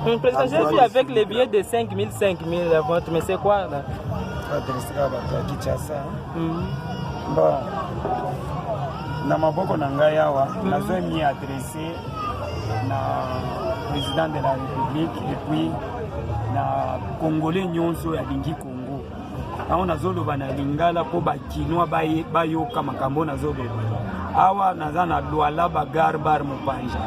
Président, j'ai vu avec les billets de 5 000, 5 000 la vente, mais c'est quoi là? Adresse kaka bato ya Kinshasa. Bon, na maboko na ngai awa, nazomi adresse na président de la République et puis na Congolais nyonso oyo alingi Congo. Yango nazoloba na lingala mpo Bakinois bayoka makambo nazoloba. Awa naza na Lualaba Gare, bar Mopanja.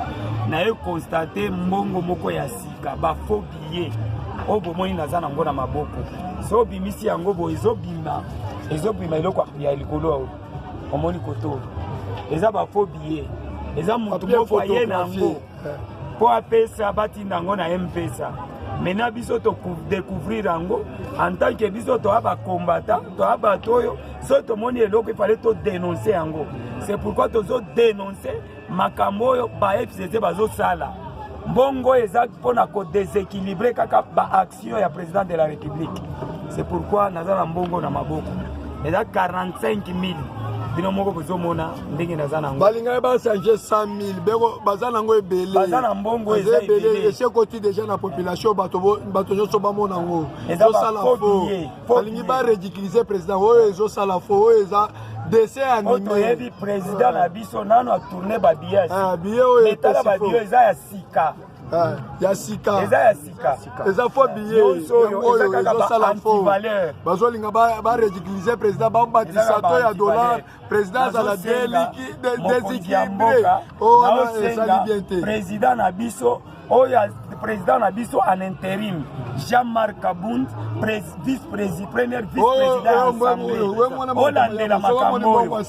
Naye constate mbongo moko ya sika, bafaux billet oyo bomoni naza nango na maboko. So obimisi yango boye, ezobima, ezobima eloko ya likolo oyo omoni koto oyo. Eza bafaux billet, eza motu moko aye na yango mpo apesa, batinda yango na Mpesa. Maintenant biso todécouvrir yango. En tant que biso toya bacombattants, toya bato oyo so tomoni eloko, ifale todénonce yango. C'est pourquoi tozodénonce makambo oyo ba FCC bazosala. Mbongo eza mpona kodéséquilibre kaka baaction ya président de la République. C'est pourquoi naza na mbongo na maboko, eza 45 000. Bino moko bozomona ndenge naza nango. Balingaki bachange 100 000 beko, baza nango ebele. Baza na mbongo, eza ebele. Esi ekoti déjà na population, bato nyonso bamona yango. Eza ezosala ba faux faux. billet, faux Balingi billet. Baridiculiser président oyo, ezosala faux, oyo eza dessin Oyo animé. Toyebi président na biso nano atourne babillet. Ah, billet oyo Mais tala epesi babillet faux. eza ya sika. Ah, ya sika. Eza ya sika. Eza faux billet. Nyonso oyo yango eza oyo kaka ezosala ba faux. antivaleur. Bazolinga baridiculiser président, babatisa Eza kaka to ya ba dollar. antivaleur. Président azala Nazosenga mokonzi ya déséquilibré. mboka, Oyo wana naosenga ezali bien te. président na biso oyo, président na biso en intérim, Jean-Marc Kabund, vice président, premier vice président ya assemblée, olandela makambo oyo.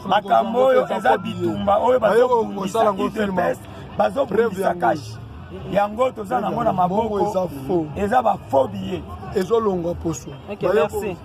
Makambo oyo eza bitumba oyo bazobundisa UDPS, bazobundisa CACH. Yango toza nango na maboko, eza bafaux billet. Ezolongwa poso. Ok, merci.